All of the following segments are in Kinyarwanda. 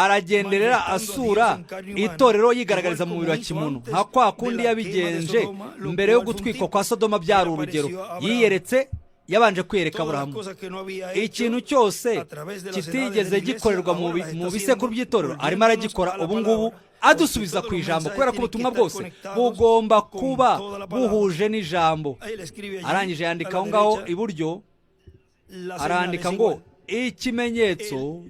Aragenderera asura itorero, yigaragariza mu mubiri wa kimuntu, nka kwa kundi yabigenje mbere yo gutwikwa kwa Sodoma. Byari urugero, yiyeretse, yabanje kwiyereka Aburahamu. Ikintu cyose kitigeze gikorerwa mu bisekuru by'itorero, arimo aragikora ubu ngubu, adusubiza ku ijambo, kubera ko ubutumwa bwose bugomba kuba buhuje n'ijambo. Arangije yandika aho ngaho iburyo, arandika ngo: "Ikimenyetso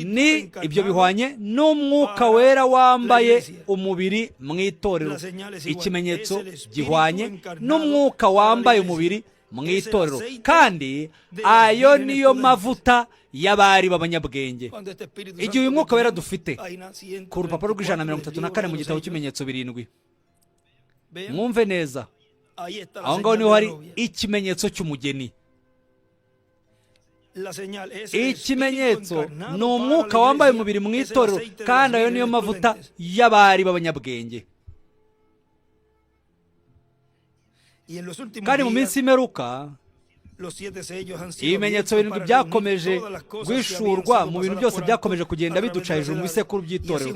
ni ibyo bihwanye n'Umwuka Wera wambaye umubiri mu itorero." Ikimenyetso gihwanye n'Umwuka wambaye umubiri mu itorero, kandi ayo niyo mavuta y'abari b'abanyabwenge. Igihe uyu Mwuka Wera dufite, ku rupapuro rw'134 mu gitabo cy'ibimenyetso birindwi, mwumve neza, aho ngaho niho hari ikimenyetso cy'umugeni. Ikimenyetso ni Umwuka wambaye umubiri mu itorero, kandi ayo niyo mavuta y'abari b'abanyabwenge. Kandi mu minsi y'imperuka, ibimenyetso birindwi byakomeje guhishurwa mu bintu byose byakomeje kugenda biduca hejuru mu bisekuru by'itorero.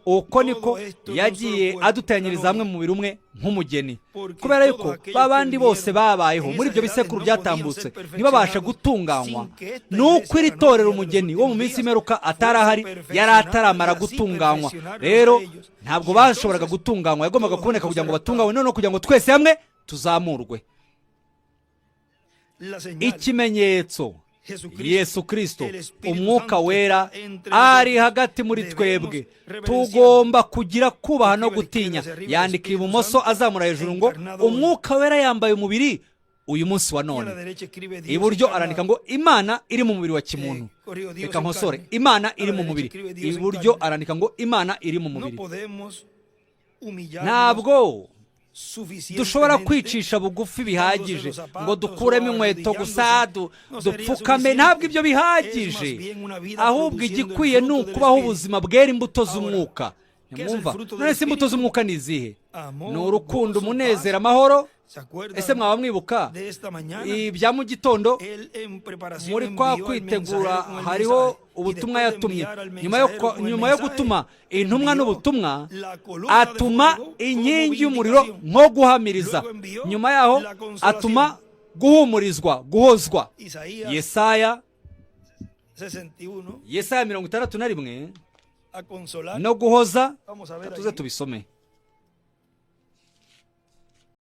Uko niko yagiye aduteranyiriza hamwe mu mubiri umwe nk'umugeni, kubera yuko ba bandi bose babayeho muri ibyo bisekuru byatambutse ntibabashe gutunganywa, ni uko iri torero, umugeni wo mu minsi y'imperuka, atari ahari, yari ataramara gutunganywa. Rero ntabwo bashoboraga gutunganywa, yagombaga kuboneka kugira ngo batunganywe, noneho kugira ngo twese hamwe tuzamurwe. Ikimenyetso, Yesu Kirisito, Umwuka Wera ari hagati muri twebwe. Tugomba kugira kubaha no gutinya. Yandika ibumoso azamura hejuru ngo: "Umwuka Wera yambaye umubiri uyu munsi wa none." Iburyo arandika ngo: "Imana iri mu mubiri wa kimuntu." Reka nkosore: "Imana iri mu mubiri." Iburyo arandika ngo: "Imana iri mu mubiri." Ntabwo dushobora kwicisha bugufi bihagije ngo dukuremo inkweto gusa, dupfukame. Ntabwo ibyo bihagije, ahubwo igikwiye ni ukubaho ubuzima bwera imbuto z'umwuka. Nimwumva none se, imbuto z'umwuka ni izihe? Ni urukundo, umunezero, amahoro. Ese mwaba mwibuka ibya mu gitondo muri kwa kwitegura? Hariho ubutumwa yatumye. Nyuma yo gutuma intumwa n'ubutumwa, atuma inkingi y'umuriro nko guhamiriza. Nyuma yaho atuma guhumurizwa, guhozwa. Yesaya, Yesaya 61, no guhoza. Tuze tubisome.